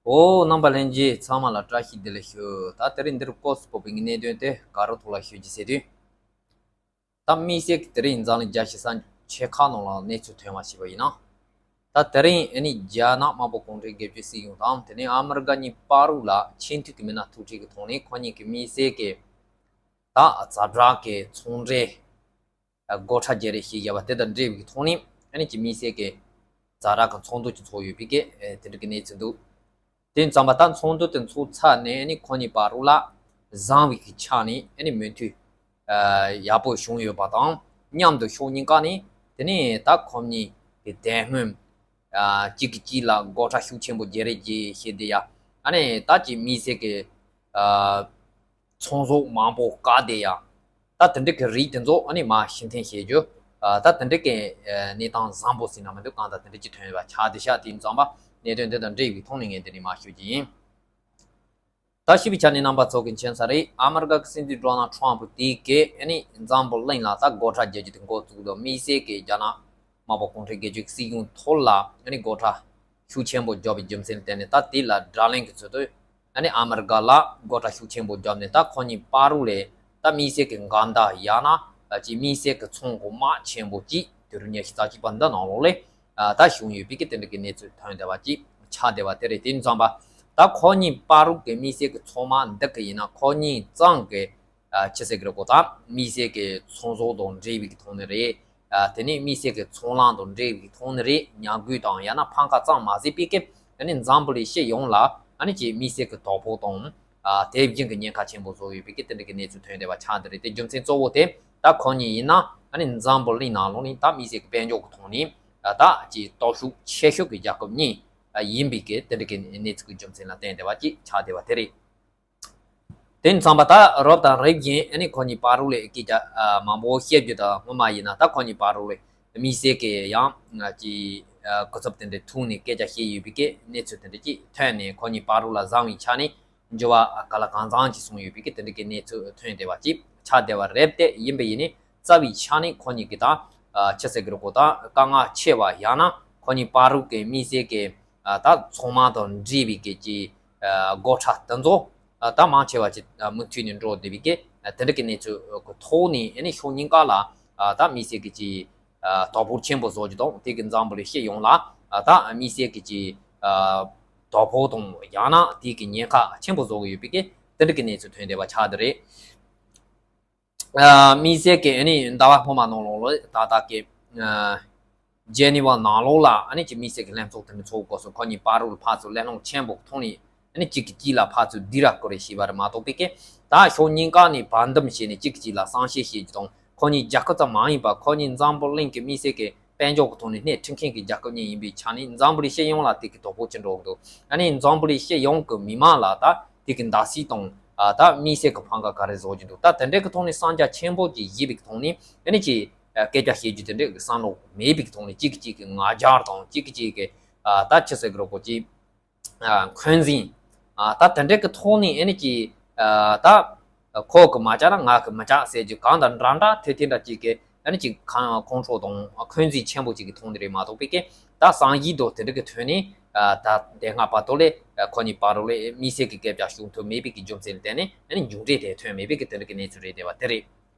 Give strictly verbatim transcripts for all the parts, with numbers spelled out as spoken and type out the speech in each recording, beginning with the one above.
ཨོ། རྣམ་པ་ལྷན་རྒྱས་ཚང་མ་ལ་བཀྲ་ཤིས་བདེ་ལེགས་ཞུ། ད་དེ་རིང་འདིར་སྐོར་སུ་སྤོབས་པའི་གནད་དོན་དེ་ག་རུ་ཐོག་ལ་ཞུ་རྒྱུ་ཟེར་དུས། ད་དམིགས་བསལ་གྱི་དེ་རིང་འཛམ་གླིང་རྒྱལ་སྤྱི་གསར་འགྱུར་ཆེ་ཁག་ནང་ལ་གནས་ཚུལ་ཐོན་པ་ཞིག་ཡིན་ན། ད་དེ་རིང་ཨ་ནི་རྒྱ་ནག་དམར་པོ་གུང་ཁྲན་སྒེར་གཅོད་སྲིད་གཞུང་དང་དེ་ནས་ཨ་མི་རི་ཀ་གཉིས་བར་དུ་ལ་ཆེས་མཐོའི་གི་མི་སྣ་ཐུག་འཕྲད་ཀྱི་ཐོག་ནས་ཁོ་གཉིས་ཀྱི་དམིགས་བསལ་གྱི་ད་ཛ་དྲག་གི་ཚོང་འབྲེལ་སྒོ་ཁྲལ་བརྗེ་རེས་བྱས་བཞག་པ་དེ་དང་འབྲེལ་བའི་ཐོག་ནས་ཨ་ནི་ཀྱི་དམིགས་བསལ་གྱི་ཛ་དྲག་གི་ཚོགས་འདུ་ཅིག་ཚོགས་ཡོད་པའི་གི་དེ་འདྲ་གི་གནས་ཚུལ་འདུག་དེ་ཙམ་པ་ད་ཚོགས་འདུ་དེ་ཚོགས་ཚར་ནས་ཨ་ནི་ཁོ་གཉིས་བར་དུ་ལ་བཟང་བའི་གི་ཆ་ནས་ཨ་ནི་མོས་མཐུན་ཡག་པོ་བྱུང་ཡོད་པ་དང་མཉམ་དུ་ཕྱོགས་གཉིས་ཀ་ནས་དེ་ནས་ད་ཁོ་གཉིས་ཀྱི་དེ་སྔོན་གཅིག་གིས་གཅིག་ལ་སྒོ་ཁྲལ་ཤུགས་ཆེན་པོ་བརྗེ་རེས་བྱས་བྱས་དེ་ཡ་ཨ་ནི་ད་ཀྱི་དམིགས་བསལ་གྱི་ཚོང་ཟོག་མང་པོ་བཀག་བསྡད་ཡ། ད་དེ་འདྲ་གི་རིགས་དེ་ཚོ་ཨ་ནི་མར་ཕྱིར་འཐེན་བྱེད་རྒྱུ། ད་དེ་འདྲ་གི་གནས་སྟངས་བཟང་པོ་ཟེར་ན་མི་འདུག་གང་ལྟར་དེ་འདྲ་ཅིག་ཐོན་ཡོད་པ་ཆགས་བསྡད་ཤག་དེ་ཙམ་པ་གནད་དོན་དེ་དང་འབྲེལ་བའི་ཐོག་ནས་ངས་འདི་ནས་མར་ཞུ་རྒྱུ་ཡིན། ད་ཞུས་པའི་ཆ་ནས་རྣམ་པ་ཚོ་གི་མཁྱེན་གསལ་རེད། ཨ་མི་རི་ཀ་གི་སྲིད་འཛིན་ཌོ་ནལ་ཊམ་ཕུ་དེ་གིས་ཨ་ནི་འཛམ་བུ་གླིང་ལ་ད་སྒོ་ཁྲལ་རྒྱག་རྒྱུ་དེ་འགོ་བཙུགས་འདུག་དམིགས་བསལ་གྱི་རྒྱ་ནག་དམར་པོ་གུང་ཁྲན་སྒེར་གཅོད་སྲིད་གཞུང་ཐོག་ལ་ཨ་ནི་སྒོ་ཁྲལ་ཤུགས་ཆེན་པོ་བརྒྱབ་པའི་རྒྱུ་མཚན་ལ་བརྟེན་ནས་ད་དེ་ལ་དགྲ་ལན་གྱི་ཚུལ་དུ་ཨ་ནི་ཨ་མི་རི་ཀ་ལ་སྒོ་ཁྲལ་ཤུགས་ཆེན་པོ་བརྒྱབ་ནས་ད་ཁོ་གཉིས་བར་དུ་ལས་ད་དམིགས་བསལ་གྱི་འགལ་ཟླ་ཡང་ན་ཅིག་དམིགས་བསལ་གྱི་ཚོང་སྒོ་དམག་ཆེན་པོ་ཅིག་དུས་རབས་ཉི་ཤུ་རྩ་གཅིག་པ་འདི་ནང་ལོགས་ལས་ད་བྱུང་ཡོད་པའི་གི་དེ་འདྲ་གི་གནས་ཚུལ་ཐོན་བསྡད་པ་ཅིག་ཆགས་བསྡད་པ་དེ་རེད། དེ་ཡིན་ཙང་པ་ད་ཁོ་གཉིས་བར་དུ་གི་དམིགས་བསལ་གྱི་ཚོང་དམག་འདི་གི་ཡིན་ན་ཁོ་གཉིས་ཙང་གི་ཨ་ཆི་ཟེར་གི་རེད་གོ་ད་དམིགས་བསལ་གྱི་ཚོང་ཟོག་དང་འབྲེལ་བའི་གི་ཐོག་ནས་རེད། ཨ་དེ་ནས་དམིགས་བསལ་གྱི་ཚོང་ལམ་དང་འབྲེལ་བའི་གི་ཐོག་ནས་རེད། ཉམས་རྒུད་དང་ཡང་ན་ཕམ་ཁ་ཙམ་མ་ཟད་པའི་གི་ཨ་ནི་འཛམ་བུ་གླིང་སྤྱི་ཡོངས་ལ་ཨ་ནི་ཀྱི་དམིགས་བསལ་གྱི་དོ་ཕོག་དང་ཨ་དེ་བཞིན་གྱི་ཉེན་ཁ་ཆེན་པོ་བཟོ་ཡོད་པའི་གི་དེ་འདྲ་གི་གནས་ཚུལ་ཐོན་བསྡད་པ་ཆགས་འདི་རེད། དེ་རྒྱུ་མཚན་གཙོ་བོ་དེ་ད་ཁོ་གཉིས་ཡིན་ན་ཨ་ནི་འཛམ་བུ་གླིང་ནང་ལོགས་ནས་ད་དམིགས་བསལ་གྱི་དཔལ་འབྱོར་གྱི་ཐོག་ནས་ད་ཀྱི་སྟོབས་ཤུགས་ཆེ་ཤོས་ཀྱི་རྒྱལ་ཁབ་གཉིས་ཡིན་པའི་གི་དེ་འདྲ་གི་གནས་ཚུལ་གྱི་རྒྱུ་མཚན་ལ་བརྟེན་བསྡད་པ་ཅིག་ཆགས་བསྡད་པ་དེ་རེད། དེ་ཡིན་ཙང་པ་ད་རོབ་དང་རིབ་བཞིན་ཨ་ནི་ཁོ་གཉིས་བར་དུ་ལས་སྐད་ཆ་མང་པོ་བཤད་རྒྱུ་དང་སྔོན་མ་ཡིན་ན་ད་ཁོ་གཉིས་བར་དུ་ལས་དམིགས་བསལ་གྱི་ཡང་ཀྱི་གོ་ཚབ་དེ་འདྲའི་ཐུག་ནས་སྐད་ཆ་བཤད་ཡོད་པའི་གི་གནས་ཚུལ་དེ་འདྲ་ཅིག་ཐོན་ནས་ཁོ་གཉིས་བར་དུ་ལ་བཟང་བའི་ཆ་ནས་འགྱུར་བ་ག་ལ་གང་འཚམ་ཅིག་སོང་ཡོད་པའི་གི་དེ་འདྲ་གི་གནས་ཚུལ་ཐོན་བསྡད་པ་ཅིག་ཆགས་བསྡད་པ་རེད། དེ་ཡིན་པ་ཡིན་ནི་རྩ་བའི་ཆ་ནས་ཁོ་གཉིས་ཀྱི་ད་ཆི་ཟེར་གི་རེད་གོ་ད་དཀའ་ངལ་ཆེ་བ་ཡང་ན་ཁོ་གཉིས་བར་དུ་གི་དམིགས་བསལ་གྱི་ད་ཚོང་དམག་དང་འབྲེལ་བའི་གི་ཀྱི་སྒོ་ཁྲལ་དེ་ཚོ་ད་མང་ཆེ་བ་ཅིག་མུ་མཐུད་ནས་འགྲོ་བསྡད་པའི་གི་དེ་འདྲ་གི་གནས་ཚུལ་གི་ཐོག་ནས་ཨ་ནི་ཕྱོགས་གཉིས་ཀ་ལ་ད་དམིགས་བསལ་གྱི་ཅིག་དོ་ཕོག་ཆེན་པོ་བཟོ་རྒྱུ་དང་དེ་གི་འཛམ་བུ་གླིང་སྤྱི་ཡོངས་ལ་ད་དམིགས་བསལ་གྱི་ཅིག་དོ་ཕོག་དང་ཡང་ན་དེ་གི་ཉེན་ཁ་ཆེན་པོ་བཟོ་གི་ཡོད་པའི་གི་དེ་འདྲ་གི་གནས་ཚུལ་ཐོན་བསྡད་པ་ཆགས་བསྡད་རེད། དམིགས་བསལ་གྱི་ཨ་ནི་ཟླ་བ་སྔོན་མ་ནང་ལོགས་ལ་ད་ལྟ་གི་ཇེ་ནི་ཝ་ནང་ལོགས་ལ་ཨ་ནི་ཀྱི་དམིགས་བསལ་གྱི་ལྷན་ཚོགས་དེ་འདྲ་ཚོགས་དགོས་སོང་། ཁོ་གཉིས་བར་དུ་ཕར་ཚུར་གླེང་སློང་ཆེན་པོ་ཐོག་ནས་ཨ་ནི་གཅིག་གིས་གཅིག་ལ་ཕར་ཚུར་སྡིགས་ར་སྐུལ་རེས་བྱས་པ་རེད་མ་གཏོགས་པའི་གི་ད་ཕྱོགས་གཉིས་ཀ་ནས་བར་འདུམ་བྱས་ནས་གཅིག་གིས་གཅིག་ལ་བསམ་ཤེས་བྱེད་རྒྱུ་དང་ཁོ་གཉིས་རྒྱལ་ཁབ་ཙམ་མ་ཡིན་པར་ཁོ་གཉིས་འཛམ་བུ་གླིང་གི་དམིགས་བསལ་གྱི་དཔལ་འབྱོར་གྱི་ཐོག་ནས་སྣེ་ཁྲིད་མཁན་གྱི་རྒྱལ་ཁབ་གཉིས་ཡིན་པའི་ཆ་ནས་འཛམ་བུ་གླིང་སྤྱི་ཡོངས་ལ་དེ་གི་དོ་ཕོག་ཅིག་འགྲོ་གི་འདུག་ཨ་ནི་འཛམ་བུ་གླིང་སྤྱི་ཡོངས་ཀྱི་མི་མང་ལ་ད་དེ་གི་འདར་སིག་དང་ད་དམིགས་བསལ་གྱི་ཕམ་ཁ་ག་རེ་བཟོ་གི་འདུག་ད་དེ་འདྲའི་གི་ཐོག་ནས་བསམ་འཆར་ཆེན་པོ་ཅིག་བཞེས་པའི་གི་ཐོག་ནས་ཨ་ནི་ཅིག་སྐད་ཆ་བཤད་རྒྱུ་དེ་འདྲའི་གི་བསམ་བློ་མེད་པའི་གི་ཐོག་ནས་གཅིག་གིས་གཅིག་གི་ང་རྒྱལ་དང་གཅིག་གིས་གཅིག་གི་ད་ཆི་ཟེར་གི་རེད་གོ་ཅིག་འཁོན་འཛིན། ད་དེ་འདྲའི་གི་ཐོག་ནས་ཨ་ནི་ཅིག་ད་ཁོ་གི་མ་བྱས་ན་ང་གི་མི་བྱས་ཟེར་རྒྱུ་གང་དང་འདྲ་འདྲ་དེ་དེ་འདྲ་ཅིག་གི་ཨ་ནི་ཅིག་ཁོང་ཁོང་ཁྲོ་དང་འཁོན་འཛིན་ཆེན་པོ་ཅིག་གི་ཐོག་ནས་རེད་མ་གཏོགས་པའི་གི་ད་བསམ་བཞིན་དུ་དེ་འདྲ་གི་ཐོག་ནས་ད་དེ་སྔ་བར་དུ་ལས་ཁོ་གཉིས་བར་དུ་ལས་དམིགས་བསལ་གི་སྐད་ཆ་བྱུང་ཐུབ་མེད་པའི་གི་རྒྱུ་མཚན་ལ་བརྟེན་ནས་ཨ་ནི་མཇུག་འབྲས་དེ་ཐོན་མེད་པའི་གི་དེ་འདྲ་གི་གནས་ཚུལ་རེད་བསྡད་པ་དེ་རེད།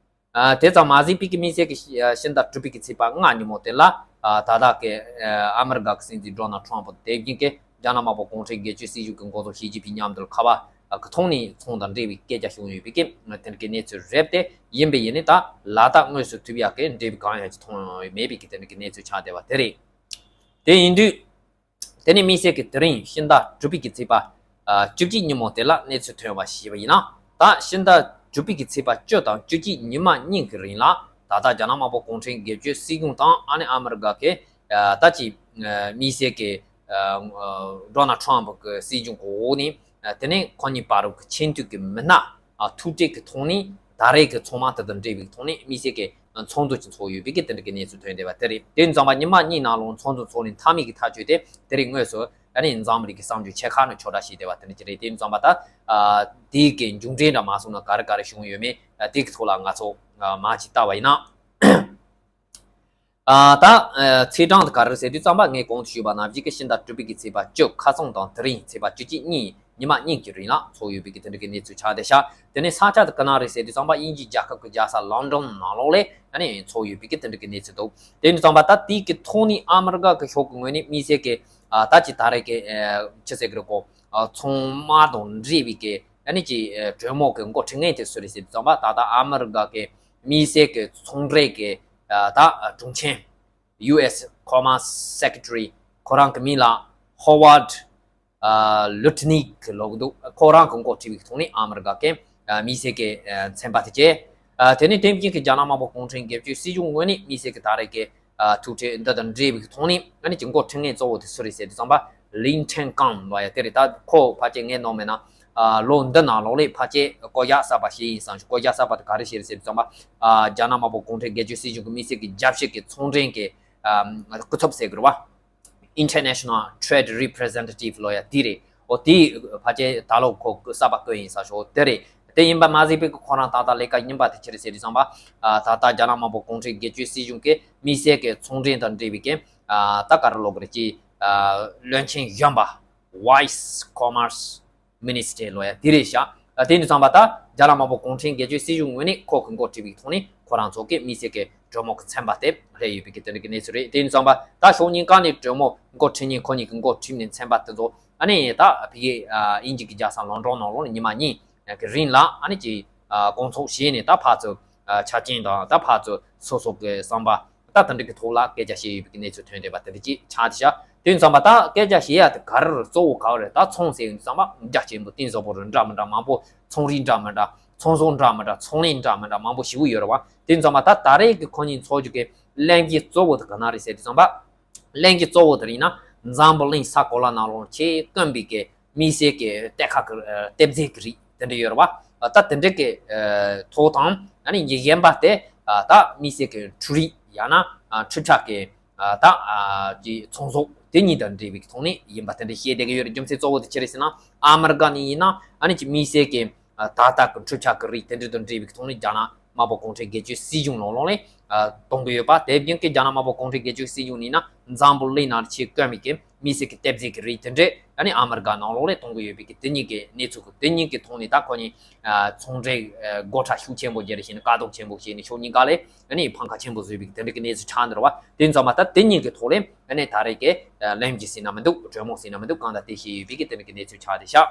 ཨ་དེ་ཙམ་མ་ཟད་པའི་གི་དམིགས་བསལ་གྱི་ཕྱི་ཟླ་དྲུག་པའི་གི་ཚེས་པ་ལྔ་ཉིན་མོ་དེ་ལ་ཨ་ད་ལྟ་གི་ཨ་ཨ་མི་རི་ཀ་གི་སྲིད་འཛིན་ཌོ་ནལ་ཊམ་ཕུ་དེ་བཞིན་གྱི་རྒྱ་ནག་དམར་པོ་གུང་ཁྲན་སྒེར་གཅོད་སྲིད་གཞུང་གི་འགོ་གཙོ་ཞི་ཅིན་ཕིང་མཉམ་དུ་ཁ་པར་གི་ཐོག་ནས་ཚོང་དང་འབྲེལ་བའི་སྐད་ཆ་བྱུང་ཡོད་པའི་གི་དེ་འདྲ་གི་གནས་ཚུལ་རེད་དེ། ཡིན་པས་ཡིན་ནི་ད་ལ་དྭགས་དངོས་སུ་ཐུག་ཡག་གི་འབྲེལ་བ་གང་ཡང་ཅིག་མཐོང་ཡོད་མེད་པའི་གི་དེ་འདྲ་གི་གནས་ཚུལ་ཆགས་བསྡད་པ་དེ་རེད། དེ་ཡིན་དུས། དེ་ནས་དམིགས་བསལ་གྱི་དེ་རིང་ཕྱི་ཟླ་དྲུག་པའི་གི་ཚེས་པ་ཨ་བཅུ་གཅིག་ཉིན་མོ་དེ་ལ་གནས་ཚུལ་ཐོན་པ་ཞིག་ཡིན་ན། ད་ཕྱི་ཟླ་དྲུག་པའི་གི་ཚེས་པ་བཅུ་དང་བཅུ་གཅིག་ཉི་མ་གཉིས་ཀྱི་རིང་ལ་ད་ལྟ་རྒྱ་ནག་དམར་པོ་གུང་ཁྲན་སྒེར་གཅོད་སྲིད་གཞུང་དང་ཨ་ནི་ཨ་མི་རི་ཀ་གི་ཨ་ད་ཅི་ཨ་དམིགས་བསལ་གྱི་ཨ་ཨ་ཌོ་ནལ་ཊམ་ཕུ་གི་སྲིད་གཞུང་གི་འོག་ནས་ཨ་དེ་ནས་ཁོ་གཉིས་བར་གྱི་ཆེས་མཐོའི་གི་མི་སྣ་ཨ་ཐུག་འཕྲད་ཀྱི་ཐོག་ནས་ད་རེས་ཀྱི་ཚོང་དམག་དེ་དང་འབྲེལ་བའི་ཐོག་ནས་དམིགས་བསལ་གྱི་ཚོགས་འདུ་ཅིག་ཚོགས་ཡོད་པའི་གི་དེ་འདྲ་གི་གནས་ཚུལ་ཐོན་བསྡད་པ་དེ་རེད། དེ་ཙམ་པ་ཉི་མ་གཉིས་ནང་ལོགས་ཚོགས་འདུ་ཚོགས་ནས་མཐའ་མའི་གི་ཐག་གཅོད་དེ་དེ་རིང་དངོས་སུ་ཨ་ནི་འཛམ་བུ་གླིང་གི་གསར་འགྱུར་ཆེ་ཁག་ནང་ཕྱོགས་བསྒྲགས་བྱས་བསྡད་པ་དེ་འདྲ་ཅིག་རེད། དེ་ཙམ་པ་ད་ཨ་དེའི་གི་མཇུག་འབྲས་འདྲ་མ་སོང་ན་ག་རེ་ག་རེ་བྱུང་ཡོད་མེད་ཨ་དེའི་གི་ཐོག་ལ་ང་ཚོ་ཨ་མར་ཅིག་བལྟ་བ་ཡིན་ན། ཨ་ད་ཚེས་གྲངས་དེ་ག་རེ་ཟེར་དུས་ཙམ་པ། ངས་གོང་དུ་ཞུས་པ་ནང་བཞིན་གྱི་ཕྱི་ཟླ་དྲུག་པའི་གི་ཚེས་པ་བཅུ་ཁ་སང་དང་དེ་རིང་ཚེས་པ་བཅུ་གཅིག་གཉིས་ཉི་མ་གཉིས་ཀྱི་རིང་ལ་ཚོགས་ཡོད་པའི་གི་དེ་འདྲ་གི་གནས་ཚུལ་ཆགས་བསྡད་ཤག་དེ་ནས་ས་ཆ་དེ་ག་ན་རེད་ཟེར་དུས་ཙམ་པ། དབྱིན་ཇི་རྒྱལ་ཁབ་ཀྱི་རྒྱལ་ས་ལོན་ཌོན་ནང་ལོགས་ལ་ཨ་ནི་ཚོགས་ཡོད་པའི་གི་དེ་འདྲ་གི་གནས་ཚུལ་འདུག་དེ་ཡིན་དུས་ཙམ་པ་ད་དེའི་གི་ཐོག་ནས་ཨ་མི་རི་ཀ་གི་ཕྱོགས་ཀྱི་ངོས་ནས་དམིགས་བསལ་གྱི་ཨ་ད་ཅི་ད་རེས་ཀྱི་ཨ་ཅི་ཟེར་གི་རེད་གོ། ཨ་ཚོང་དམག་དང་འབྲེལ་བའི་གི་ཨ་ནི་ཅི་ཨ་གྲོས་མོལ་གྱི་འགོ་ཁྲིད་མཁན་དེ་སུ་རེད་ཟེར་དུས་ཙམ་པ། ད་ལྟ་ཨ་མི་རི་ཀ་གི་དམིགས་བསལ་གྱི་ཚོང་འབྲེལ་གྱི་ཨ་ད་དྲུང་ཆེ། ཡུ་ཨེས་Commerce Secretary ཁོ་རང་གི་མིང་ལ་Howard ཨ་Lutnick ལབ་ཀྱི་འདུག་ཁོ་རང་གི་འགོ་ཁྲིད་པའི་ཐོག་ནས་ཨ་མི་རི་ཀ་གི་ཨ་དམིགས་བསལ་གྱི་ཨ་ཚན་པ་དེ་བཅས། ཨ་དེ་ནས་དེ་བཞིན་གྱི་རྒྱ་ནག་དམར་པོ་གུང་ཁྲན་སྒེར་གཅོད་སྲིད་གཞུང་ངོས་ནས་དམིགས་བསལ་གྱི་ད་རེས་ཀྱི་ཨ་ཐུག་འཕྲད་འདི་དང་འབྲེལ་བའི་ཐོག་ནས་ཨ་ནི་ཅིག་འགོ་ཁྲིད་མཁན་གཙོ་བོ་དེ་སུ་རེད་ཟེར་དུས་ཙམ་པ། Lin Changkang ལབ་ཡ་དེ་རེད། ད་ཁོ་ཕལ་ཆེར་ངས་མནོ་མེད་ན་ཨ་ལོ་འདི་ནང་ལོགས་ལ་ཕལ་ཆེར་བསྐོ་བཞག་གསར་པ་ཞིག་ཡིན་བསམ་ཞིག་བསྐོ་བཞག་གསར་པ་དེ་ག་རེ་ཞིག་རེད་ཟེར་དུས་ཙམ་པ། ཨ་རྒྱ་ནག་དམར་པོ་གུང་ཁྲན་སྒེར་གཅོད་སྲིད་གཞུང་གི་དམིགས་བསལ་གྱི་རྒྱབ་བཤད་ཀྱི་ཚོང་འབྲེལ་གྱི་ཨ་སྐུ་ཚབ་ཟེར་དགོས་རེད་བ། International Trade Representative ལབ་ཡ་དེ་རེད། འོ་དེ་ཕལ་ཆེར་ད་ལོ་ཁོ་གསར་པ་བསྐོས་ཡིན་ས་ཞོག་དེ་རེད། དེ་ཡིན་པ་མ་ཟད་པའི་ཁོ་རང་ད་ལྟ་ལས་ཀ་གཉིས་པ་དེ་ཅི་རེད་ཟེར་དུས་ཙམ་པ། ཨ་ད་ལྟ་རྒྱ་ནག་དམར་པོ་གུང་ཁྲན་སྒེར་གཅོད་སྲིད་གཞུང་གི་དམིགས་བསལ་གྱི་ཚོང་འབྲེལ་དང་འབྲེལ་བའི་གི་ཨ་ད་ག་རེ་ལབ་དགོས་རེད། ཅི་ཨ་བློན་ཆེན་གཞོན་པ་Vice Commerce Minister ལབ་ཡ་དེ་རེད་ཤག་ཨ་དེ་ཡིན་དུས་ཙམ་པ་ད་རྒྱ་ནག་དམར་པོ་གུང་ཁྲན་སྒེར་གཅོད་སྲིད་གཞུང་ངོས་ནས་ཁོ་གི་འགོ་ཁྲིད་པའི་ཐོག་ནས་ཁོ་རང་ཚོ་གི་དམིགས་བསལ་གྱི་གྲོས་མོལ་གྱི་ཚན་པ་དེ་སླེབས་ཡོད་པའི་གི་དེ་འདྲ་གི་གནས་ཚུལ་རེད། དེ་ཡིན་དུས་ཙམ་པ་ད་ཕྱོགས་གཉིས་ཀ་ནས་གྲོས་མོལ་འགོ་ཁྲིད་མཁན་ཁོ་གཉིས་ཀྱི་འགོ་ཁྲིད་མཁན་ཚན་པ་དེ་ཚོ་ཨ་ནི་ད་ཕ་གི་ཨ་དབྱིན་ཇི་གི་རྒྱལ་ས་ལོན་ཌོན་ནང་ལོགས་ནས་ཉི་མ་གཉིས་གི་རིང་ལ་ཨ་ནི་ཅིག་ཨ་དགོང་ཚོགས་བྱས་ནས་ད་ཕར་ཚུར་ཨ་ཆ་རྐྱེན་དང་ད་ཕར་ཚུར་སོ་སོ་གི་བསམ་པ་ད་དེ་འདྲ་གི་ཐོག་ལ་སྐད་ཆ་བཤད་ཡོད་པའི་གནས་ཚུལ་ཐོན་བསྡད་པ་དེ་འདྲ་ཅིག་ཆགས་བསྡད་ཤག་དེ་ཡིན་དུས་ཙམ་པ་ད་སྐད་ཆ་བཤད་ཡ་དེ་ག་རེ་གཙོ་བོ་ག་བ་རེད། ད་ཚོང་ཟེར་ཡོང་དུས་ཙམ་པ་རྒྱ་ཆེན་པོ་གཏིང་ཟབ་པོ་རེད། འདྲ་མི་འདྲ་མང་པོ། ཚོང་རིགས་འདྲ་མི་འདྲ། ཚོང་ཟོག་འདྲ་མི་འདྲ། ཚོང་ལས་འདྲ་མི་འདྲ་མང་པོ་ཞེ་པོ་ཡོད་རེད་བ། དེ་ཡིན་དུས་ཙམ་པ་ད་ད་རེས་ཀྱི་ཁོ་གཉིས་ཚོགས་རྒྱུ་གི་ལས་འགུལ་གཙོ་བོ་དེ་ག་ན་རེད་ཟེར་དུས་ཙམ་པ། ལས་འགུལ་གཙོ་བོ་དེ་ཡིན་ན་འཛམ་བུ་གླིང་ས་གོ་ལ་ནང་ལོགས་ཆེས་དཀོན་པའི་གི་དམིགས་བསལ་གྱི་གཏེར་ཁ་གི་ཨ་གཏེར་རྫས་ཀྱི་རིགས་དེ་འདྲ་ཡོད་རེད་བ། ད་དེ་འདྲ་གི་ཨ་ཐོག་དང་ཨ་ནི་གཞན་པ་དེ་ཨ་ད་དམིགས་བསལ་གྱི་འཕྲུལ་རིགས་ཡང་ན་ཨ་འཕྲུལ་ཆས་ཀྱི་ཨ་ད་ཨ་ཀྱི་ཚོང་ཟོག་དེ་གཉིས་དང་འབྲེལ་བའི་ཐོག་ནས་ཡིན་པ་དེ་འདྲ་བཤད་བསྡད་ཀྱི་ཡོད་རེད། རྒྱུ་མཚན་གཙོ་བོ་དེ་ཅི་རེད་ཟེར་ན། ཨ་མི་རི་ཀ་ནས་ཡིན་ན་ཨ་ནི་ཀྱི་དམིགས་བསལ་གྱི་ཨ་ད་ལྟ་གི་འཕྲུལ་ཆས་ཀྱི་རིགས་དེ་འདྲ་དང་འབྲེལ་བའི་ཐོག་ནས་རྒྱ་ནག་དམར་པོ་གུང་ཁྲན་སྒེར་གཅོད་སྲིད་གཞུང་ནང་ལོགས་ལ་ཨ་གཏོང་གི་ཡོད་པ། དེ་བཞིན་གྱི་རྒྱ་ནག་དམར་པོ་གུང་ཁྲན་སྒེར་གཅོད་སྲིད་གཞུང་ནས་ན་འཛམ་བུ་གླིང་ནང་ཆེས་དཀོན་པའི་གི་དམིགས་བསལ་གྱི་གཏེར་རྫས་ཀྱི་རིགས་དེ་འདྲ་ཨ་ནི་ཨ་མི་རི་ཀ་ནང་ལོགས་ལ་གཏོང་གི་ཡོད་པའི་གི་དེ་གཉིས་ཀྱི་གནས་ཚུལ་གྱི་དེ་གཉིས་ཀྱི་ཐོག་ནས་ད་ཁོ་གཉིས་ཨ་ཚོང་འབྲེལ་ཨ་སྒོ་ཁྲལ་ཤུགས་ཆེན་པོ་བརྒྱབ་རེ་བྱས་ནས་བཀག་སྡོམ་ཆེན་པོ་བྱས་ནས་ཕྱོགས་གཉིས་ཀ་ལ་ཨ་ནི་ཕམ་ཁ་ཆེན་པོ་བཟོས་པའི་གི་དེ་འདྲ་གི་གནས་ཚུལ་ཆགས་འདུག་ར་བ། དེ་ཡིན་དུས་ཙམ་པ་ད་དེ་གཉིས་ཀྱི་ཐོག་ལ་ཨ་ནི་ད་རེས་ཀྱི་ཨ་ལམ་གྱི་ཟིན་ན་མི་འདུག་གྲོས་མོལ་ཟིན་ན་མི་འདུག་གང་ལྟར་དེ་བཤད་ཡོད་པའི་གི་དེ་འདྲ་གི་གནས་ཚུལ་ཆགས་བསྡད་ཤག་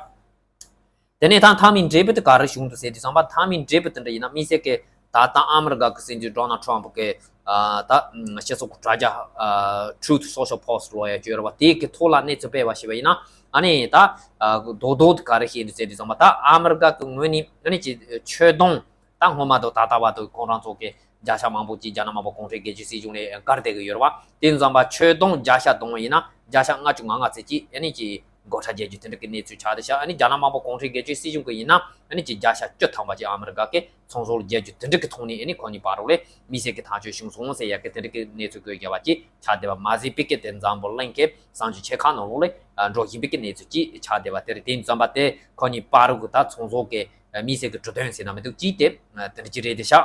དེ་ནས་ད་མཐའ་མའི་འབྲས་བུ་དེ་ག་རེ་བྱུང་འདུག་ཟེར་དུས་ཙམ་པ། མཐའ་མའི་འབྲས་བུ་དེ་འདྲ་ཡིན་ན་དམིགས་བསལ་གྱི་ད་ལྟ་ཨ་མི་རི་ཀ་གི་སྲིད་འཛིན་ཌོ་ནལ་ཊམ་གི་ཨ་ད་སྤྱི་ཚོགས་ཀྱི་དྲ་རྒྱ་ཨ་Truth Social Post ལབ་ཡ་ཅིག་ཡོད་རེད་བ། དེའི་གི་ཐོག་ལ་གནས་ཚུལ་སྤེལ་བ་ཞིག་ཡིན་ན་ཨ་ནི་ད་ཨ་རྡོག་རྡོག་དེ་ག་རེ་བཤད་འདུག་ཟེར་དུས་ཙམ་པ། ད་ཨ་མི་རི་ཀ་གི་ངོས་ནས་ཨ་ནི་ཅིག་ཆོད་གཏོང་ད་སྔོན་མ་དང་ད་ལྟ་བར་དུ་ཁོང་རང་ཚོ་གི་བརྒྱ་ཆ་མང་པོ་ཅིག་རྒྱ་ནག་དམར་པོ་གུང་ཁྲན་སྒེར་གཅོད་སྲིད་གཞུང་ལ་དགར་བསྡད་ཀྱི་ཡོད་རེད་བ། དེ་ཡིན་དུས་ཙམ་པ་ཆོད་གཏོང་བརྒྱ་ཆ་བསྡོམས་པ་ཡིན་ན་བརྒྱ་ཆ་ལྔ་བཅུ་ང་ལྔ་ཙམ་ཅིག་ཨ་ནི་ཅིག་སྒོ་ཁྲལ་རྒྱག་རྒྱུ་དེ་འདྲ་གི་གནས་ཚུལ་ཆགས་བསྡད་ཤག་ཨ་ནི་རྒྱ་ནག་དམར་པོ་གུང་ཁྲན་སྒེར་གཅོད་སྲིད་གཞུང་གི་ཡིན་ན་ཨ་ནི་ཅིག་བརྒྱ་ཆ་བཅུ་ཐམ་པ་ཅིག་ཨ་མི་རི་ཀ་གི་ཚོང་ཟོག་ལ་རྒྱག་རྒྱུ་དེ་འདྲ་གི་ཐོག་ནས་ཨ་ནི་ཁོ་གཉིས་བར་ལ་དམིགས་བསལ་གྱི་ཐག་གཅོད་བྱུང་སོང་ཟེར་ཡ་གི་དེ་འདྲ་གི་གནས་ཚུལ་བཀོད་བསྡད་པ་ཅིག་ཆགས་བསྡད་པ་མ་ཟད་པའི་གི་དེ་འཛམ་བུ་གླིང་གི་གསར་འགྱུར་ཆེ་ཁག་ནང་ལོགས་ལ་འགྲོ་བཞིན་པའི་གི་གནས་ཚུལ་ཅིག་ཆགས་བསྡད་པ་དེ་རེད། དེ་ཡིན་དུས་ཙམ་པ་དེ་ཁོ་གཉིས་བར་དུ་ད་ཚོང་ཟོག་གི་དམིགས་བསལ་གྱི་གྲོས་མཐུན་ཟེར་ན་མི་འདུག་ཅིག་དེ་དེ་འདྲ་ཅིག་རེད་བསྡད་ཤག་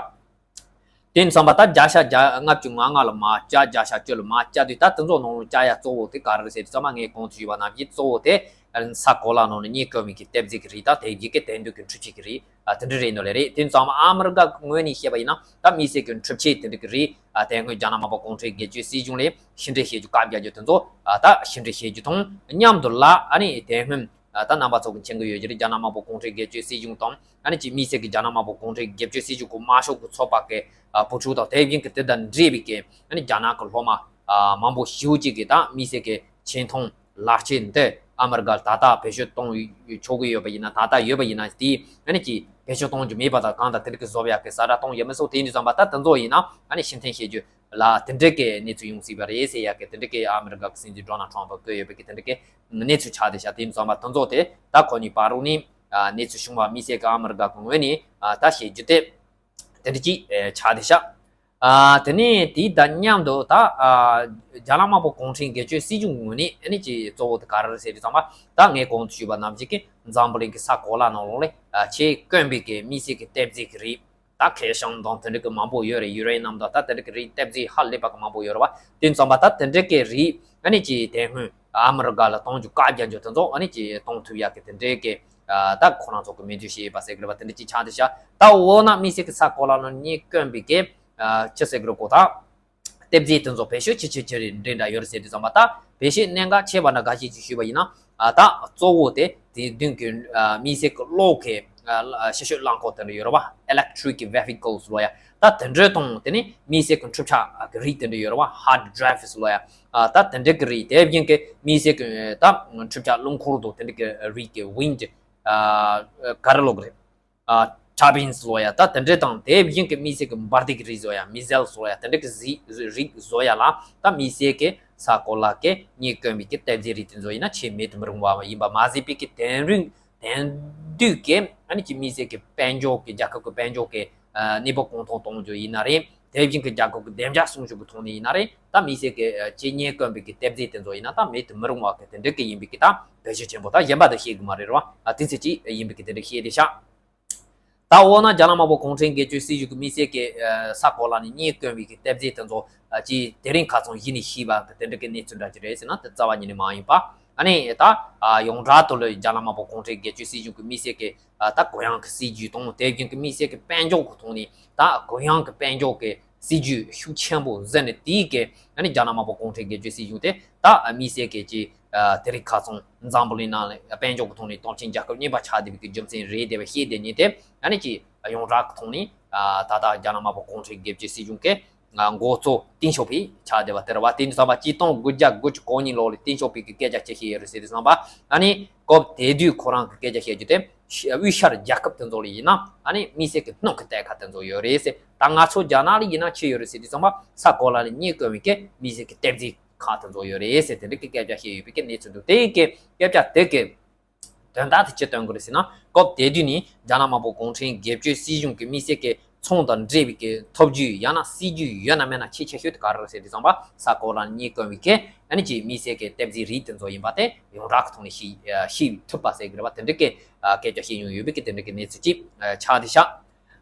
དེ་ཡིན་དུས་ཙམ་པ་ད་བརྒྱ་ཆ་བརྒྱ་ལྔ་བཅུ་ང་ལྔ་ལ་མར་བཅག་བརྒྱ་ཆ་བཅུ་ལ་མར་བཅག་དུས་ད་དེ་ཚོ་ནང་ལ་བཅག་ཡ་གཙོ་བོ་དེ་ག་རེ་རེད་ཟེར་དུས་ཙམ་པ། ངས་གོང་དུ་ཞུས་པ་ནང་བཞིན་གཙོ་བོ་དེ་ས་གོ་ལ་ནང་ལ་རྙེད་དཀོན་པའི་གི་གཏེར་རྫས་ཀྱི་རིགས་དང་དེ་བཞིན་གྱི་དེང་དུས་ཀྱི་འཕྲུལ་ཆས་ཀྱི་རིགས་ཨ་དེ་འདྲ་རེད་འདུག་ལེ་རེད། དེ་ཡིན་དུས་ཙམ་པ་ཨ་མི་རི་ཀ་གི་ངོས་ནས་བཤད་པ་ཡིན་ན་ད་དམིགས་བསལ་གྱི་འཕྲུལ་ཆས་དེ་འདྲ་གི་རིགས་ཨ་དེ་སྔོན་རྒྱ་ནག་དམར་པོ་གུང་ཁྲན་སྒེར་གཅོད་སྲིད་གཞུང་ལ་ཕྱིར་འཐེན་བྱེད་རྒྱུ་བཀག་རྒྱག་རྒྱུ་དེ་ཚོ་ཨ་ད་ཕྱིར་འཐེན་བྱེད་རྒྱུ་དང་མཉམ་དུ་ལ་ཨ་ནི་དེ་སྔོན་ཨ་ད་རྣམ་པ་ཚོ་གི་མཁྱེན་གྱི་ཡོད་ཀྱི་རེད། རྒྱ་ནག་དམར་པོ་གུང་ཁྲན་སྒེར་གཅོད་སྲིད་གཞུང་དང་ཨ་ནི་ཅིག་དམིགས་བསལ་གྱི་རྒྱ་ནག་དམར་པོ་གུང་ཁྲན་སྒེར་གཅོད་སྲིད་གཞུང་གི་དམར་ཤོག་གི་ཚོགས་པ་གི་ཨ་བུ་ཕྲུག་དང་དེ་བཞིན་གྱི་དེ་དང་འབྲེལ་བའི་གི་ཨ་ནི་རྒྱ་ནག་གི་སློབ་མ་ཨ་མང་པོ་ཞེ་པོ་ཅིག་གིས་ད་དམིགས་བསལ་གྱི་ཆེ་མཐོང་ལག་ཁྱེར་འདི་ཨ་མི་རི་ཀར་ད་ལྟ་བེད་སྤྱོད་གཏོང་ཆོག་གི་ཡོད་པ་ཡིན་ན། ད་ལྟ་ཡོད་པ་ཡིན་ན་དེ་ཨ་ནི་ཅིག་བེད་སྤྱོད་གཏོང་རྒྱུ་མེད་པ་དང་གང་དང་དེ་འདྲ་གི་བཟོ་ཡག་གི་གསལ་བསྒྲགས་གཏོང་ཡོད་མེད་སོགས། དེ་ཡིན་དུས་ཙམ་པ་ད་དེ་ཚོ་ཡིན་ན་ཨ་ནི་ཕྱིར་འཐེན་བྱེད་རྒྱུ་ལ་དེ་འདྲ་གི་གནས་ཚུལ་ཡོང་སྲིད་པ་རེད་ཟེར་ཡག་གི་དེ་འདྲ་གི་ཨ་མི་རི་ཀ་གི་སྲིད་འཛིན་ཌོ་ནལ་ཊམ་པ་བཀོད་ཡོད་པའི་གི་དེ་འདྲ་གི་གནས་ཚུལ་ཆགས་བསྡད་ཤག་དེ་ཡིན་དུས་ཙམ་པ་དེ་ཚོ་དེ་ད་ཁོ་གཉིས་བར་དུ་ནས་ཨ་གནས་ཚུལ་བྱུང་བ་དམིགས་བསལ་གྱི་ཨ་མི་རི་ཀ་གི་ངོས་ནས་ཨ་ད་བཤད་རྒྱུ་དེ་དེ་འདྲ་ཅིག་ཨེ་ཆགས་བསྡད་ཤག་ཨ་དེ་ནས་དེའི་དང་མཉམ་དུ་ད་ཨ་རྒྱ་ནག་དམར་པོ་གུང་ཁྲན་སྒེར་གཅོད་སྲིད་གཞུང་གི་ངོས་ནས་ཨ་ནི་ཅིག་གཙོ་བོ་དེ་ག་རེ་རེད་ཟེར་དུས་ཙམ་པ། ད་ངས་གོང་དུ་ཞུས་པ་ནང་བཞིན་གྱི་འཛམ་བུ་གླིང་གི་ས་གོ་ལ་ནང་ལོགས་ལ་ཨ་ཆེས་དཀོན་པའི་གི་དམིགས་བསལ་གྱི་གཏེར་རྫས་ཀྱི་རིགས་ ད་ཁེ་ཤང་དང་དེ་འདྲ་གི་མང་པོ་ཡོད་རེད། ཡུ་རེ་ནམ་དང་ད་དེ་འདྲ་གི་རིགས་གཏེར་རྫས་ཧ་ལས་པ་གི་མང་པོ་ཡོད་རེད་བ། དེ་ཙམ་པ་ད་དེ་འདྲ་གི་རིགས་ཨ་ནི་ཅིག་དེ་སྔོན་ཨ་མི་རི་ཀ་ལ་གཏོང་རྒྱུ་བཀག་རྒྱ་འཇོག་དེ་ཚོ་ཨ་ནི་ཅིག་གཏོང་ཐུབ་ཡག་གི་དེ་འདྲ་གི་ད་ཁོ་རང་ཚོ་གི་མེ་མདུན་བྱས་ཡོད་པ་ཟེར་གི་རེད་བ། དེ་འདྲ་ཅིག་ཆགས་བསྡད་ཤག་ད་འོ་ན་དམིགས་བསལ་གི་ས་གོ་ལ་ནང་རྙེད་དཀོན་པའི་གི་ཅི་ཟེར་གི་རེད་གོ་ད། གཏེར་རྫས་དེ་ཚོ་བེད་སྤྱོད་ཅི་ཆེ་ཆེ་རེད་འདྲ་འདྲ་ཡོད་རེད་ཟེར་དུས་ཙམ་པ་ད་བེད་སྤྱོད་གནད་འགག་ཆེ་བ་འདྲ་འགའ་ཞིག་ཅིག་ཞུས་པ་ཡིན་ན། ཨ་ད་གཙོ་བོ་དེ་དེ་མདུན་གྱི་ཨ་དམིགས་བསལ་གྱི་གློག་གི་ཨ་ཕྱི་བཤོལ་རླངས་འཁོར་དེ་འདྲ་ཡོད་རེད་བ། Electric vehicles ལོ་ཡ། ད་དེ་འདྲ་དང་དེ་ནས་དམིགས་བསལ་གྱི་འཕྲུལ་ཆས་ཀྱི་རིགས་དེ་འདྲ་ཡོད་རེད་བ། Hard drives ལོ་ཡ། ཨ་ད་དེ་འདྲ་གི་རིགས་དེ་བཞིན་གྱི་དམིགས་བསལ་གྱི་ད་འཕྲུལ་ཆས་རླངས་འཁོར་དང་དེ་འདྲ་གི་རིགས་ཀྱི་wind ཨ་ག་རེ་ལབ་དགོས་རེད། ཨ་turbines ལོ་ཡ། ད་དེ་འདྲ་དང་དེ་བཞིན་གྱི་དམིགས་བསལ་གྱི་འབར་མདེལ་གྱི་རིགས་བཟོ་ཡ། Missiles ལོ་ཡ། དེ་འདྲ་གི་རིགས་བཟོ་ཡ་ལ་ད་དམིགས་བསལ་གྱི་ས་གོ་ལ་གི་རྙེད་དཀོན་པའི་གི་གཏེར་རྫས་རིགས་དེ་ཚོ་ཡིན་ན་ཆེས་མེད་དུ་མི་རུང་བ་ཡིན་པ་མ་ཟད་པའི་གི་དེང་རིང་དེང་དུས་ཀྱི་ཨ་ནི་ཅིག་དམིགས་བསལ་གྱི་དཔལ་འབྱོར་གྱི་རྒྱལ་ཁབ་ཀྱི་དཔལ་འབྱོར་གྱི་ཨ་གནས་བབ་གོང་མཐོར་གཏོང་རྒྱུ་ཡིན་ན་རེད། དེ་བཞིན་གྱི་རྒྱལ་ཁབ་ཀྱི་བདེ་འཇགས་སྲུང་སྐྱོབ་ཀྱི་ཐོག་ནས་ཡིན་ན་རེད། ད་དམིགས་བསལ་གྱི་ཨ་ཅིག་རྙེད་དཀོན་པའི་གི་གཏེར་རྫས་དེ་ཚོ་ཡིན་ན་ད་མེད་དུ་མི་རུང་བ་གི་དེ་འདྲ་གི་ཡིན་པའི་གི་ད་བེད་སྤྱོད་ཆེན་པོ་ད་གཞན་པ་དང་བཤད་གི་མ་རེད་རོ། ཨ་དེ་ཚོ་ཅིག་ཡིན་པའི་གི་དེ་འདྲ་བཤད་དེ་ཤག་ད་འོ་ན་རྒྱ་ནག་དམར་པོ་གུང་ཁྲན་སྒེར་གཅོད་སྲིད་གཞུང་གི་དམིགས་བསལ་གྱི་ས་གོ་ལ་ནས་རྙེད་དཀོན་པའི་གི་གཏེར་རྫས་དེ་ཚོ་ཅིག་དེ་རིང་ཁ་སང་གཞི་ནས་ཤེས་པ་གི་དེ་འདྲ་གི་གནས་ཚུལ་འདྲ་ཅིག་རེད་ཟེར་ན་དེ་རྩ་བ་ཉིད་ནས་མ་ཡིན་པ། ཨ་ནི་ད་ཡོངས་གྲགས་དུ་ལ་རྒྱ་ནག་དམར་པོ་གུང་ཁྲན་སྒེར་གཅོད་སྲིད་གཞུང་གི་དམིགས་བསལ་གྱི་ད་གུ་ཡངས་ཀྱི་སྲིད་ཇུས་དང་དེ་བཞིན་གྱི་དམིགས་བསལ་གྱི་དཔལ་འབྱོར་གྱི་ཐོག་ནས་ད་གུ་ཡངས་ཀྱི་དཔལ་འབྱོར་གྱི་སྲིད་ཇུས་ཤུགས་ཆེན་པོ་བཟུང་ནས་དེའི་གི་ཨ་ནི་རྒྱ་ནག་དམར་པོ་གུང་ཁྲན་སྒེར་གཅོད་སྲིད་གཞུང་དེ་ད་དམིགས་བསལ་གྱི་ཅིག་དེ་རིང་ཁ་སང་འཛམ་བུ་གླིང་ནང་ལ་དཔལ་འབྱོར་གྱི་ཐོག་ནས་སྟོབས་ཆེན་རྒྱལ་ཁབ་གཉིས་པ་ཆགས་བསྡད་པའི་གི་རྒྱུ་མཚན་རེད་བསྡད་པ་ཤེས་བསྡད་ཉིན་དེ་ཨ་ནི་ཅིག་ཡོངས་གྲགས་ཀྱི་ཐོག་ནས་ད་ལྟ་རྒྱ་ནག་དམར་པོ་གུང་ཁྲན་སྒེར་གཅོད་སྲིད་གཞུང་གི་འགོ་གཙོ་ཏིང་ཞའོ་ཕིང་ཆགས་བསྡད་པ་དེ་རེད་བ། དེ་ཡིན་དུས་ཙམ་པ་ཆིག་སྟོང་དགུ་བརྒྱ་དགུ་བཅུ་གོ་གཉིས་ལོ་ལ་ཏིང་ཞའོ་ཕིང་གི་སྐད་ཆ་ཅི་བཤད་ཡོད་རེད་ཟེར་དུས་ཙམ་པ་ཨ་ནི་སྐབས་དེ་དུས་ཁོ་རང་གི་སྐད་ཆ་བཤད་རྒྱུ་དེ་དབུས་ཤར་རྒྱལ་ཁབ་དེ་ཚོ་ལ་ཡིན་ན་ཨ་ནི་དམིགས་བསལ་གྱི་སྣུམ་གྱི་གཏེར་ཁ་དེ་ཚོ་ཡོད་རེད་ཟེར། ད་ང་ཚོ་རྒྱ་ནག་ལ་ཡིན་ན་ཅི་ཡོད་རེད་ཟེར་དུས་ཙམ་པ་ས་གོ་ལ་ལ་རྙེད་དཀོན་པའི་གི་དམིགས་བསལ་གྱི་གཏེར་རྫས་ཁག་དེ་ཚོ་ཡོད་རེད་ཟེར་དེ་འདྲ་གི་སྐད་ཆ་བཤད་ཡོད་པའི་གི་གནས་ཚུལ་འདུག་དེ་གི་སྐད་ཆ་དེ་གི་དོན་དག་དེ་ཅི་སྟོན་དགོས་རེད་ཟེར་ན། སྐབས་དེ་དུས་ནི་རྒྱ་ནག་དམར་པོ་གུང་ཁྲན་སྒེར་གཅོད་སྲིད་གཞུང་གི་དམིགས་བསལ་གྱི་ཚོང་དང་འབྲེལ་བའི་གི་ཐབས་ཇུས་ཡང་ན་སྲིད་ཇུས་ཡོད་ན་མེད་ན་ཆེས་ཆེ་ཤོས་དེ་ག་རེ་རེད་ཟེར་དུས་ཙམ་པ་ས་གོ་ལ་ནས་རྙེད་དཀོན་པའི་གི་ཨ་ནི་ཅིག་དམིགས་བསལ་གྱི་གཏེར་རྫས་རིགས་དེ་ཚོ་ཡིན་པ་དེ་ཡོངས་གྲགས་ཀྱི་ཐོག་ནས་ཤེས་ཤེས་ཐུབ་པ་ཟེར་གི་རེད་བ། དེ་འདྲ་གི་སྐད་ཆ་བཤད་མྱོང་ཡོད་པའི་གི་དེ་འདྲ་གི་གནས་ཚུལ་ཅིག་ཆགས་བསྡད་ཤག་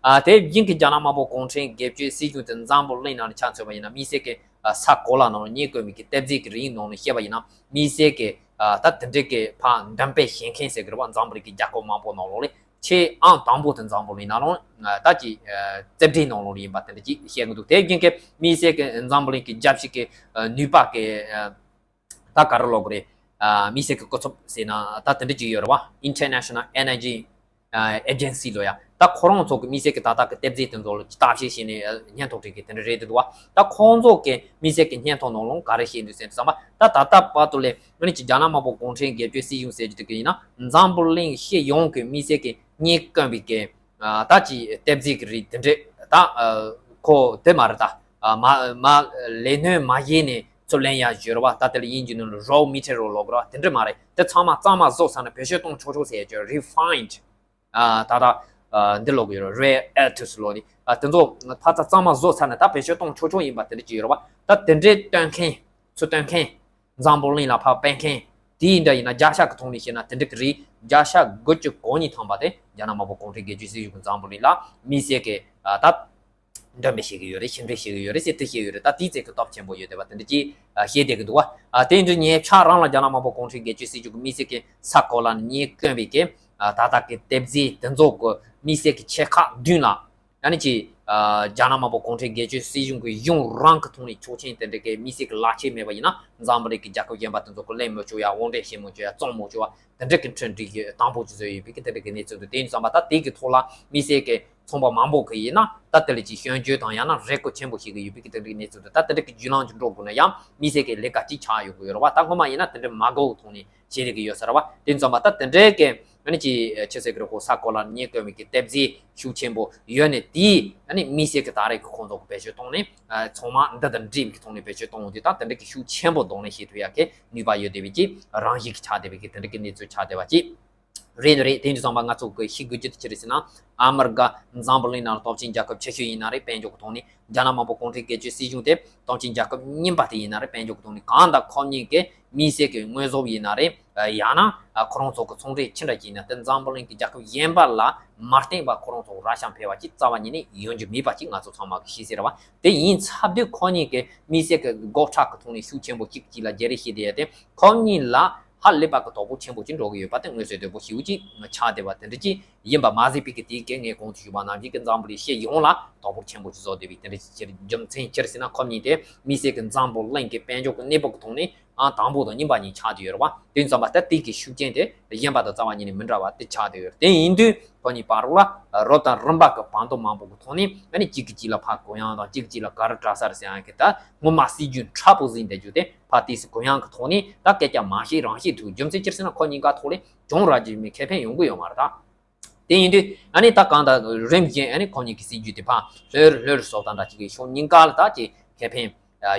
ཨ་དེ་བཞིན་གྱི་རྒྱ་ནག་དམར་པོ་གུང་ཁྲན་སྒེར་གཅོད་སྲིད་གཞུང་དེ་འཛམ་བུ་གླིང་ནང་ལ་ཆ་མཚོན་པ་ཡིན་ན་དམིགས་བསལ་གྱི་ས་གོ་ལ་ནང་རྙེད་དཀོན་པའི་གི་གཏེར་རྫས་ཀྱི་རིགས་ནང་ནས་བཤད་པ་ཡིན་ན་དམིགས་བསལ་གྱི་ད་དེ་འདྲའི་གི་ཕར་འདོན་སྤེལ་བྱེད་མཁན་ཟེར་གི་རེད་བ། འཛམ་བུ་གླིང་གི་རྒྱལ་ཁབ་མང་པོ་ནང་ལོགས་ལ་ཆེས་ཨང་དང་པོ་དེ་འཛམ་བུ་གླིང་ནང་ལོགས་ད་ཀྱི་རྩེ་གྲས་ནང་ལོགས་ལ་ཡིན་པ་དེ་འདྲ་ཅིག་བཤད་གི་འདུག་དེ་བཞིན་གྱི་དམིགས་བསལ་གྱི་འཛམ་བུ་གླིང་གི་རྒྱལ་སྤྱི་གི་ནུས་པ་གི་ད་ག་རེ་ལབ་དགོས་རེད། ཨ་དམིགས་བསལ་གྱི་སྐུ་ཚབ་ཟེར་ན་ད་དེ་འདྲ་ཅིག་ཡོད་རེད་བ། International Energy Agency ལོ་ཡ། ད་ཁོ་རང་ཚོ་གི་དམིགས་བསལ་གྱི་ད་ལྟ་གི་གཏེར་རྫས་དེ་ཚོ་ལ་ལྟ་བཤལ་བྱས་ནས་སྙན་ཐོ་བྲིས་གི་དེ་འདྲ་རེད་འདུག་བ། ད་ཁོང་ཚོ་གི་དམིགས་བསལ་གྱི་སྙན་ཐོ་ནང་ལོགས་ག་རེ་བཤད་འདུག་ཟེར་དུས་ཙམ་པ་ད་ད་ལྟ་བར་དུ་ལས་ཨ་ནི་ཅིག་རྒྱ་ནག་དམར་པོ་གུང་ཁྲན་སྒེར་གཅོད་སྲིད་གཞུང་ཟེར་རྒྱུ་དེ་གི་ཡིན་ན་འཛམ་བུ་གླིང་སྤྱི་ཡོངས་ཀྱི་དམིགས་བསལ་གྱི་རྙེད་དཀོན་པའི་གི་ད་ཅིག་གཏེར་རྫས་ཀྱི་རིགས་དེ་འདྲ་ད་ཁོ་དེ་མ་རེད། ད་མ་མ་ལས་སྣོན་མ་བྱས་ནས་ཚུར་ལེན་ཡག་ཡོད་རེད་བ། ད་དེ་ལ་དབྱིན་ཇི་ནང་ལ་raw material ལབ་དགོས་རེད་བ། དེ་འདྲ་མ་རེད། དེ་ཚང་མ་གཙང་མ་བཟོ་ཚར་ནས་བེད་སྤྱོད་གཏོང་ཆོག་ཆོག་ཟེར་ཡག་ཡོད། Refined ད་ད་འདི་ལབ་དགོས་ཡོད་རེད། Rare earths ལབ་ནི་དེ་ཚོ་ཕར་ཚུར་གཙང་མ་བཟོ་ཚར་ནས་ད་བེད་སྤྱོད་གཏོང་ཆོག་ཆོག་ཡིན་པ་དེ་འདྲ་ཅིག་ཡོད་རེད་བ། ད་དེ་འདྲའི་སྟོན་མཁན་ཚུར་སྟོན་མཁན་འཛམ་བུ་གླིང་ལ་ཕར་སྤེལ་མཁན་དེ་ཡིན་འདྲ་ཡིན་ན་བརྒྱ་ཆ་གི་ཐོག་ནས་བཤད་ན་དེ་འདྲ་གི་རིགས་བརྒྱ་ཆ་དགུ་བཅུ་གོ་གཉིས་ཐམ་པ་དེ་རྒྱ་ནག་དམར་པོ་གུང་ཁྲན་སྒེར་གཅོད་སྲིད་གཞུང་གི་འཛམ་བུ་གླིང་ལ་དམིགས་བསལ་གྱི་ད་འདོན་སྤེལ་བྱེད་ཀྱི་ཡོད་རེད། ཕྱིར་འབུད་བྱེད་ཀྱི་ཡོད་རེད་ཟེར་དེ་བཤད་ཡོད་རེད། ད་དེའི་ཚད་ཀྱི་སྟོབས་ཆེན་པོ་ཡོད་བསྡད་པ་དེ་འདྲ་ཅིག་བཤད་བསྡད་ཀྱི་འདུག་བ། དེ་ཡིན་དུས་ངས་ཕྱག་རང་ལ་རྒྱ་ནག་དམར་པོ་གུང་ཁྲན་སྒེར་གཅོད་སྲིད་གཞུང་གི་དམིགས་བསལ་གྱི་ས་གོ་ལ་ནས་རྙེད་དཀོན་པའི་གི་ད་ལྟ་གི་གཏེར་རྫས་དེ་ཚོ་གི་དམིགས་བསལ་གྱི་ཆེ་ཁག་བདུན་ལ་ཡང་ན་ཅིག་རྒྱ་ནག་དམར་པོ་གུང་ཁྲན་སྒེར་གཅོད་སྲིད་གཞུང་གི་གཞུང་རང་གི་ཐོག་ནས་ཆོག་མཆན་དེ་འདྲ་གི་དམིགས་བསལ་གྱི་ལག་ཁྱེར་མེད་པ་ཡིན་ན་འཛམ་བུ་གླིང་གི་རྒྱལ་ཁབ་གཞན་པ་དེ་ཚོ་གི་ལེན་མི་ཆོག་ཡ། དབོར་འདྲེན་བྱེད་མི་ཆོག་ཡ། བཙོང་མི་ཆོག་ཡ། དེ་འདྲ་གི་ཁྲིམས་སྒྲིག་གི་དང་པོ་ཅིག་བཟོས་ཡོད་པའི་གི་དེ་འདྲ་གི་གནས་ཚུལ་འདུག་དེ་ཡིན་ཙང་པ་ད་དེ་གི་ཐོག་ལ་དམིགས་བསལ་གྱི་ཚོང་པ་མང་པོ་གི་ཡིན་ན་ད་དེ་ལ་ཅིག་སྐྱོན་བརྗོད་དང་ཡང་ན་རེ་སྐུལ་ཆེན་པོ་ཞིག་གི་ཡོད་པའི་གི་དེ་འདྲ་གི་གནས་ཚུལ་འདུག་ད་དེ་འདྲ་གི་བརྒྱུད་ལམ་ཅིག་འགྲོ་དགོས་ན་ཡང་དམིགས་བསལ་གྱི་ལས་ཀ་ཅིག་ཆགས་ཡོང་གི་ཡོད་རེད་བ། ད་སྔོན་མ་ཡིན་ན་དེ་འདྲ་མ་དགོས་ཐོག་ནས་བྱེད་ལས་ཀྱི་ཡོད་ས་རེད་བ། དེ་ཙམ་པ་ད་དེ་འདྲའི་གི་ཨ་ནི་ཅི་ཆི་ཟེར་གི་རེད་གོ། ས་གོ་ལ་རྙེད་དཀོན་པའི་གི་གཏེར་རྫས་ཤུགས་ཆེན་པོ་ཡོད་ནས་དེའི་ཨ་ནི་དམིགས་བསལ་གི་ད་རེས་གི་ཁོང་ཚོ་གི་བེད་སྤྱོད་གཏོང་ནས་ཚང་མ་འདི་དང་འདྲིས་པའི་གི་ཐོག་ནས་བེད་སྤྱོད་གཏོང་འོང་དུས་ད་དེ་འདྲ་གི་ཤུགས་ཆེན་པོ་གདོང་ལེན་བྱེད་ཐུབ་ཡག་གི་ནུས་པ་ཡོད་བསྡད་པའི་གི་རང་བཞིན་གི་ཆགས་བསྡད་པའི་གི་དེ་འདྲ་གི་གནས་ཚུལ་ཆགས་བསྡད་པ་ཅིག་རེད་རེད། དེ་འདྲ་ཙམ་པ་ང་ཚོ་གི་ཤེས་དགོས་རྒྱུ་དེ་ཅི་རེད་ཟེར་ན། ཨ་མི་རི་ཀ་འཛམ་བུ་གླིང་ནང་ལ་སྟོབས་ཆེན་རྒྱལ་ཁབ་ཆེ་ཤོས་ཡིན་ན་རེད། དཔལ་འབྱོར་གྱི་ཐོག་ནས་རྒྱ་ནག་དམར་པོ་གུང་ཁྲན་སྒེར་གཅོད་སྲིད་གཞུང་དེ་སྟོབས་ཆེན་རྒྱལ་ཁབ་གཉིས་པ་དེ་ཡིན་ན་རེད། དཔལ་འབྱོར་གྱི་ཐོག་ནས་གང་ལྟར་ཁོ་གཉིས་ཀྱི་དམིགས་བསལ་གྱི་དངོས་ཟོག་ཡིན་ན་རེད། ཡང་ན་ཁོ་རང་ཚོ་གི་ཚོང་འབྲེལ་ཅི་འདྲ་ཅིག་ཡིན་ན། དེ་འཛམ་བུ་གླིང་གི་རྒྱལ་ཁབ་གཞན་པ་ལ་མ་བརྟེན་པར་ཁོ་རང་ཚོ་ར་ཤ་འཕེལ་བ་ཅིག་རྩ་བ་ཉིད་ནས་ཡོང་རྒྱུ་མེད་པ་ཅིག་ང་ཚོ་ཚང་མ་གི་ཤེས་གསལ་རེད་བ། དེ་ཡིན་ཚབ་དུས་ཁོ་གཉིས་ཀྱི་དམིགས་བསལ་གྱི་སྒོ་ཁྲལ་གྱི་ཐོག་ནས་ཤུགས་ཆེན་པོ་གཅིག་གཅིག་ལ་བརྗེ་རེས་བྱས་ཏེ་ཡོད་དེ། ཁོ་གཉིས་ལ་ཧ་ལས་པ་གི་དོ་ཕོག་ཆེན་པོ་ཅིག་འགྲོ་གི་ཡོད་པ་དེ་མངོན་གསལ་དོད་པོ་ཞེ་པོ་ཅིག་ཆགས་བསྡད་པ་དེ་འདྲ་ཅིག་ཡིན་པ་མ་ཟད་པའི་གི་དེའི་གི་ངས་གོང་དུ་ཞུས་པ་ནང་བཞིན་གྱི་འཛམ་བུ་གླིང་སྤྱི་ཡོངས་ལ་དོ་ཕོག་ཆེན་པོ་ཅིག་བཟོ་བསྡད་པའི་དེ་འདྲ་ཅིག་རྒྱུ་མཚན་ཅི་རེད་ཟེར་ན། ཁོ་གཉིས་དེ་དམིགས་བསལ་གྱི་འཛམ་བུ་གླིང་གི་དཔལ་འབྱོར་གྱི་གནས་བབ་ཀྱི་ཐོག་ནས་ཨང་དང་པོ་དང་གཉིས་པ་གཉིས་ཆགས་བསྡད་ཡོད་རེད་བ། དེ་ཙམ་པ་ད་དེ་གི་ཤུགས་རྐྱེན་དེ་གཞན་པ་དང་རྩ་བ་ཉིད་ནས་མི་འདྲ་བ་དེ་ཆགས་བསྡད་ཡོད་རེད། དེ་ཡིན་དུས་ཁོ་གཉིས་བར་ལ་རོབ་དང་རིམ་པ་གི་བར་དོ་མང་པོ་གི་ཐོག་ནས་ཨ་ནི་གཅིག་གིས་གཅིག་ལ་ཕར་གུ་ཡངས་དང་གཅིག་གིས་གཅིག་ལ་ག་རེ་འདྲ་ས་རེད་ཟེར་ཡང་གི་ད་ངོ་མ་སྲིད་ཇུས་མཁྲེགས་པོ་ཟིན་བསྡད་རྒྱུ་དེ་ཕར་དེ་སི་གུ་ཡངས་གི་ཐོག་ནས་ད་སྐད་ཆ་མ་བཤད་རང་བཤད་ཐུབ། རྒྱུ་མཚན་ཅི་རེད་ཟེར་ན་ཁོ་གཉིས་ཀ་ཐོག་ལས་གྱོང་རག་རྒྱུ་མེད། ཁེ་ཕན་ཡོང་གི་ཡོད་མ་རེད་ད། དེ་ཡིན་དུས་ཨ་ནི་ད་གང་ལྟར་རིམ་བཞིན་ཨ་ནི་ཁོ་གཉིས་ཀྱི་སྲིད་ཇུས་དེ་ཕར་ལྷོད་ལྷོད་སོགས་དང་འདྲ་ཅིག་གི་ཕྱོགས་གཉིས་ཀ་ལ་ད་ཅིག་ཁེ་ཕན་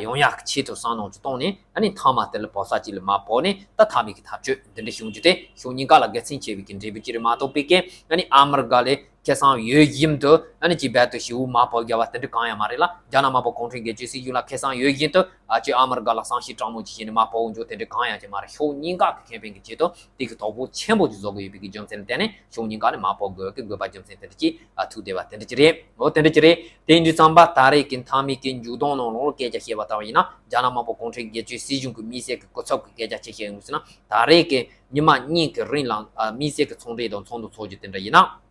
ཡོང་ཡག་གི་ཆེད་དུ་བསམ་བློ་ཅིག་བཏང་ནས་ཨ་ནི་མཐའ་མ་དེ་ལ་བོད་ས་ཅིག་ལ་མར་བབས་ནས་ད་མཐའ་མའི་གི་ཐག་གཅོད་འདི་འདྲ་བྱུང་རྒྱུ་དེ་ཕྱོགས་གཉིས་ཀ་ལ་དགེ་མཚན་ཆེ་བའི་གི་འབྲས་བུ་ཅིག་རེད་མ་གཏོགས་པའི་གི་ཨ་ནི་ཨ་མི་རི་ཀ་ལ་ཁེ་བཟང་ཡོད་བཞིན་དུ་ཨ་ནི་ཅིག་རྦད་དེ་ཞེ་པོ་མར་བབས་རྒྱུ་བ་དེ་འདྲ་གང་ཡང་མ་རེད་ལ། རྒྱ་ནག་དམར་པོ་གུང་ཁྲན་སྒེར་གཅོད་སྲིད་གཞུང་ལ་ཁེ་བཟང་ཡོད་བཞིན་དུ་ཨ་ཅིག་ཨ་མི་རི་ཀ་ལ་བསམ་ཤེས་དྲང་མོ་ཅིག་བྱས་ནས་མར་བབས་འོང་རྒྱུ་དེ་འདྲ་གང་ཡང་ཅིག་མ་རེད། ཕྱོགས་གཉིས་ཀ་གི་ཁེ་ཕན་གི་ཆེད་དུ་དེ་གི་དོ་ཕོག་ཆེན་པོ་ཅིག་བཟོ་གི་ཡོད་པའི་གི་རྒྱུ་མཚན་ལ་བརྟེན་ནས་ཕྱོགས་གཉིས་ཀ་ནས་མར་བབས་དགོས་ཀྱི་དགོས་པ་རྒྱུ་མཚན་དེ་འདྲ་ཅིག་ཨ་ཐུག་བསྡད་པ་དེ་འདྲ་ཅིག་རེད། འོ་དེ་འདྲ་ཅིག་རེད། དེ་ཡིན་དུས་ཙམ་པ་ད་རེས་ཀྱི་མཐའ་མའི་གི་མཇུག་སྡོམ་ནང་ལོགས་སྐད་ཆ་བཤད་པ་ལྟ་བ་ཡིན་ན། རྒྱ་ནག་དམར་པོ་གུང་ཁྲན་སྒེར་གཅོད་སྲིད་གཞུང་གི་དམིགས་བསལ་གྱི་སྐུ་ཚབ་ཀྱི་སྐད་ཆ་ཅིག་བཤད་ཡོང་ཟེར་ན། ད་རེས་ཀྱི་ཉི་མ་གཉིས་ཀྱི་རིང་ལ་ཨ་དམིགས་བསལ་གྱི་ཚོང་འབྲེལ་དང་ཚོགས་འདུ་ཚོགས་རྒྱུ་དེ་འདྲ་ཡིན་ན།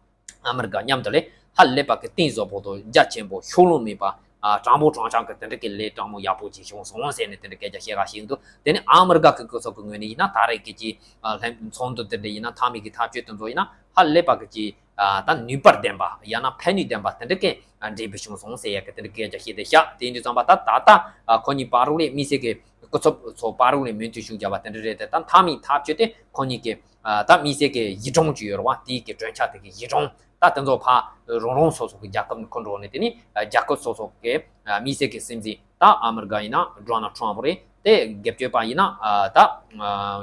ཨ་མི་རི་ཀ་མཉམ་དུ་ལས་ཧ་ལས་པ་གི་གཏིང་ཟབ་པོ་དང་རྒྱ་ཆེན་པོ་ཤོག་ལོང་མེད་པ་ཨ་དྲང་པོ་དྲང་གཞག་གི་དེ་འདྲ་གི་ལས་དྲང་མོ་ཡག་པོ་ཅིག་བྱུང་སོང་ཟེར་ནས་དེ་འདྲ་སྐད་ཆ་བཤད་ག་ཞིག་འདུག་དེ་ནི་ཨ་མི་རི་ཀ་གི་སྐུ་ཚབ་ཀྱི་ངོས་ནས་ཡིན་ན་ད་རེས་ཀྱི་ཅིག་ཨ་ལྷན་ཚོགས་འདུ་དེ་འདྲ་ཡིན་ན་མཐའ་མའི་གི་ཐག་གཅོད་དེ་ཚོ་ཡིན་ན་ཧ་ལས་པ་གི་ཅིག་ཨ་ད་ནུས་པ་ལྡན་པ་ཡང་ན་ཕན་ནུས་ལྡན་པ་དེ་འདྲ་གི་ཨ་འབྲས་བུ་བྱུང་སོང་ཟེར་ཡ་གི་དེ་འདྲ་སྐད་ཆ་བཤད་དེ་ཤག་དེ་ཡིན་དུས་ཙམ་པ་ད་ད་ལྟ་ཨ་ཁོ་གཉིས་བར་ལ་དམིགས་བསལ་གི་སྐུ་ཚབ་ཚོ་བར་ལ་མོས་མཐུན་ཞུ་བྱ་བ་དེ་འདྲ་རེད་དེ། ད་མཐའ་མའི་ཐག་གཅོད་དེ་ཁོ་གཉིས་ཀྱི་ཨ་ད་དམིགས་བསལ་གྱི་གཞི་གྲངས་ཅིག་ཡོད་རེད་བ། དེའི་གི་གྲོས་འཆར་དེ་གི་གཞི་གྲངས་ད་དེ་ཚོ་ཕར་རང་རང་སོ་སོ་གི་རྒྱལ་ཁབ་ནས་འཁུར་འགྲོ་ནས། དེ་ནི་རྒྱལ་ཁབ་སོ་སོ་གི་དམིགས་བསལ་གྱི་སྲིད་འཛིན་ད་ཨ་མི་རི་ཀ་ཡིན་ན་ཌོ་ནལ་ཊམ་རེད་དེ། སྒེར་གཅོད་པ་ཡིན་ན་ད་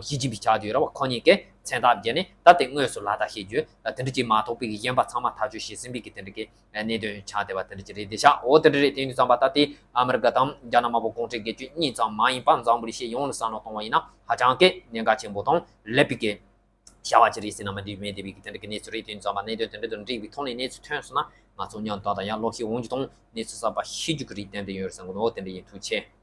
ཞི་ཅིན་ཕིང་ཆགས་བསྡད་ཡོད་རེད་བ། ཁོ་གཉིས་ཀྱི་མཚན་རྟགས་བརྒྱབ་ནས་ད་དེ་དངོས་སུ་ལག་བསྟར་བྱེད་རྒྱུ་དེ་འདྲ་ཅིག་མ་གཏོགས་པའི་གི་གཞན་པ་ཚང་མ་ཐག་གཅོད་བྱས་ཟིན་པའི་གི་དེ་འདྲ་གི་གནད་དོན་ཆགས་བསྡད་པ་དེ་འདྲ་ཅིག་རེད་དེ་ཤག་འོ་དེ་འདྲ་རེད། དེ་ཡིན་དུས་ཙམ་པ་ད་དེ་ཨ་མི་རི་ཀ་དང་རྒྱ་ནག་དམར་པོ་གུང་ཁྲན་སྒེར་གཅོད་གཉིས་ཙམ་མ་ཡིན་པར་འཛམ་བུ་གླིང་སྤྱི་ཡོངས་ལ་བསམ་བློ་གཏོང་བ་ཡིན་ན་ཧ་ཅང་གི་གནད་འགག་ཆེན་པོ་དང་ལེགས་པའི་གི་བྱ་བ་ཅིག་རེད་ཟེར་ན་མ་འགྲིག་མེད་བསྡད་པའི་གི་དེ་འདྲ་གི་གནས་ཚུལ་རེད། དེ་ཡིན་དུས་ཙམ་པ་གནད་དོན་དེ་འདྲ་དང་འགྲིག་པའི་ཐོག་ནས་གནས་ཚུལ་ཐོན་སོང་ན་ང་ཚོ་མཉམ་དུ་ད་ཡང་ཀློག་ཤེས་འོང་རྒྱུ་དང་གནས་ཚུལ་གསར་པ་ཤེས་རྒྱུ་གི་རེད། ཏན་ཏན་ཡོད་རེད་བསམ་གི་འདུག་འོ་དེ་འདྲ་ཡིན། ཐུགས་རྗེ་ཆེ།